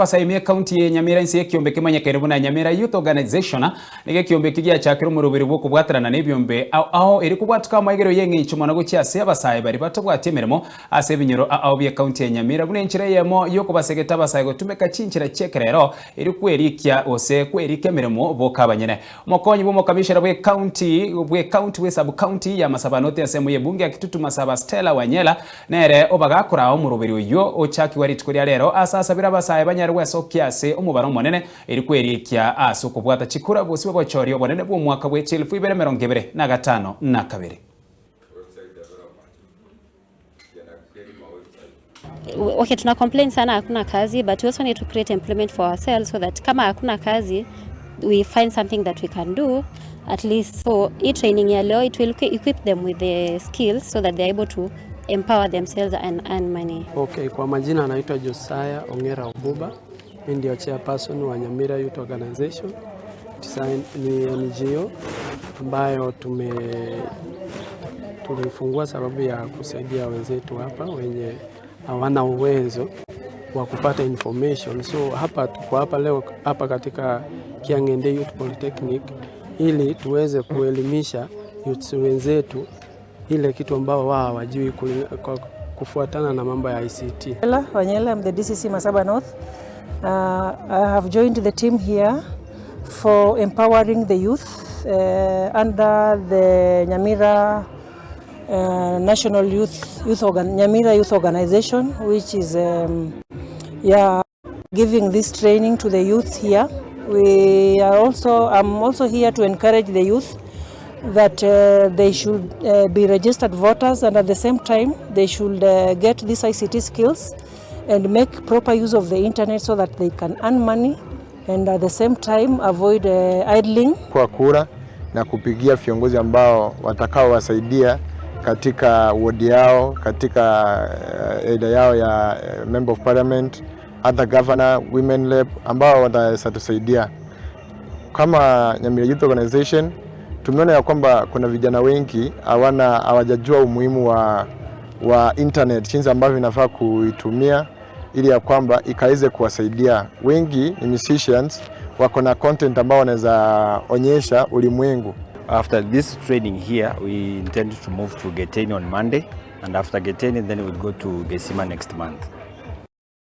Abasaemi ekaunti ye Nyamira inse y'ekiombe kemanyekaine buna Nyamira Youth Organization nigo ekiombe ekio giachakire omoroberi bw'okobwaterana n'ebiombe ao ao erio kobwatuka amaigerio y'eng'encho mono gochia ase abasae baria batabwati emeremo ase ebinyoro ao ao bi'ekaunti ya Nyamira buna enchera eyemo y'okobasegeta abasae gotumeka chinchera chi'ekerero erio kwerikia gose kwerika emeremo boka abanyene. Omokonyi bw'omokamishera bw'ekaunti bw'ekaunti bwe sub-county ya Masaba-North ensemo y'ebunge ya Kitutu Masaba Stella Wanyela Nere obagakoraa omoroberi oyio ochakigwa rituko ria rero, ase asabire abasae banyare gwesokia ase omobaro omonene, erio kwerikia ase okobwata chikura bosio bw'obochori obonene bw'omwaka bwe chielfu ibere emerongo ebere na gatano na kabere. Okay, tuna complain sana hakuna kazi but we also need to create employment for ourselves so that kama hakuna kazi we find something that we can do at least. So hii training ya leo it will equip them with the skills so that they are able to empower themselves and earn money. Okay, kwa majina anaitwa Josiah Ongera Obuba. Mimi ndio chairperson wa Nyamira Youth Organization. Design ni NGO ambayo tume tulifungua sababu ya kusaidia wenzetu hapa wenye hawana uwezo wa kupata information. So hapa tuko hapa leo hapa katika Kiang'ende Youth Polytechnic ili tuweze kuelimisha youths wenzetu ile kitu ambao wao hawajui kufuatana na mambo ya ICT. Wanyela, I'm the DCC Masaba North. I have joined the team here for empowering the youth under the Nyamira National Youth, Youth Organ, Nyamira Youth Organization, which is yeah, giving this training to the youth here. We are also, I'm also here to encourage the youth that they should be registered voters and at the same time they should get these ICT skills and make proper use of the internet so that they can earn money and at the same time avoid idling. Kwa kura na kupigia viongozi ambao watakaowasaidia katika wodi yao, katika area yao ya member of parliament, other governor, women rep ambao wataweza tusaidia. Kama Nyamira Youth Organization tumeona ya kwamba kuna vijana wengi hawana hawajajua umuhimu wa internet, jinsi ambavyo inafaa kuitumia ili ya kwamba ikaweze kuwasaidia. Wengi ni musicians, wako na content ambao wanaweza onyesha ulimwengu. After this training here, we intend to move to Geteni on Monday, and after Geteni, then we'll go to Gesima next month.